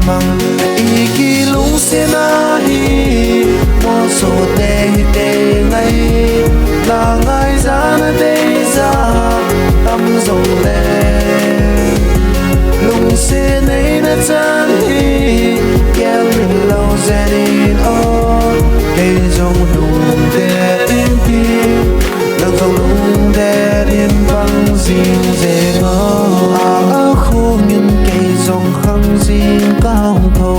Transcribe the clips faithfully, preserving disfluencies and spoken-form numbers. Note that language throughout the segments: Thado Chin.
Bang i kilungsetna hi, molso te hi teng ahi, na ngaijana deija tam jongle. Lungset neina chan hi, gelmin lou jeng in o, kei jong lungdei in ti. Nang jong lungdei in bang jing jeng o, a, a khung in kei jong khang jing kahung tho.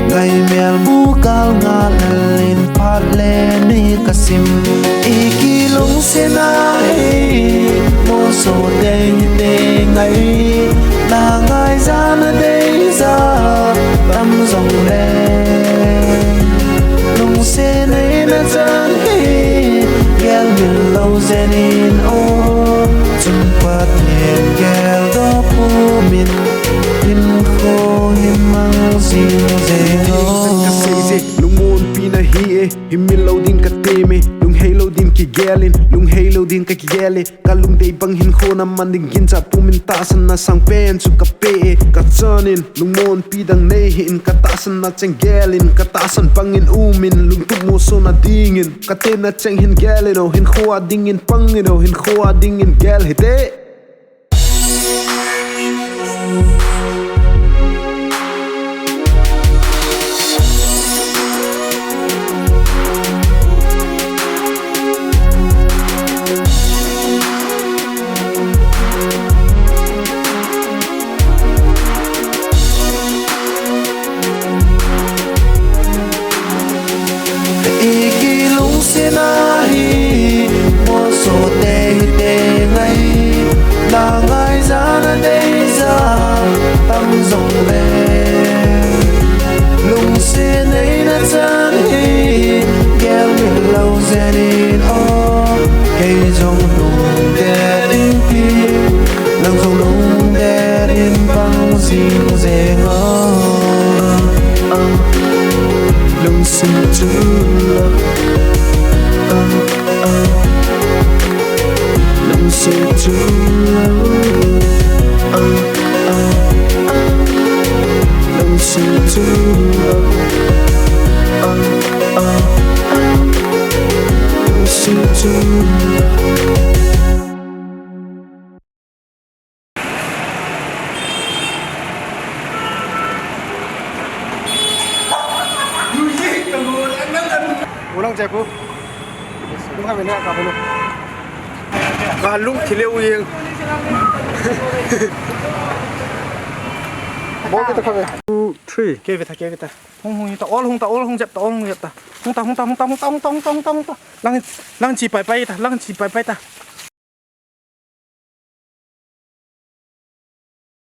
Ngaimel bu kal nga lel in phat le ni kasim. I kilungsetna hi, molso te hi teng ahi. Na ngaijana deija tam jongle. Lungset neina chan hi, gelmin lou jeng in o. Chun Pathen geldoh pumin, hinkho hi mang jing jeng o. Kasei je, lungmonpi na hi e, himil lou din kateme, lunghei lou din kigel in, lunghei lou din kakigel e. Kalungdei bang hinkho na man ding ginchat pumin tahsanna sangpen chu kape e. Kachan in lungmonpi dang nei hih in, katahsanna cheng gel in, katahsan bangin um in, lungtup molsona dingin. Katenna cheng hin gel in o, hinkho a dingin pang in o, hinkho a dingin gel hite. I kilungsetna hi, molso te hi teng ahi. Na ngaijana deija tam jongle. Lungset neina chan hi, gelmin lou jeng in o, kei jong lungdei in ti. Nang jong lungdei in bang jing jeng o. Lungset chu la, ah, ah. Lungset chu la, ah, ah, ah. Lungset chu la, ah, ah, ah. Lungset chu la. Ulang jaku. Lung kami na ka bulu. Ka lung thileu yeng. Bol kita kami. Two, three. Ke veta, ke veta. Hung, hung ta, all hung ta, all hung jep ta, all hung jep ta. Hung ta, hung ta, hung ta, hung ta. Lang, lang chi pai pai ta, lang chi pai pai ta.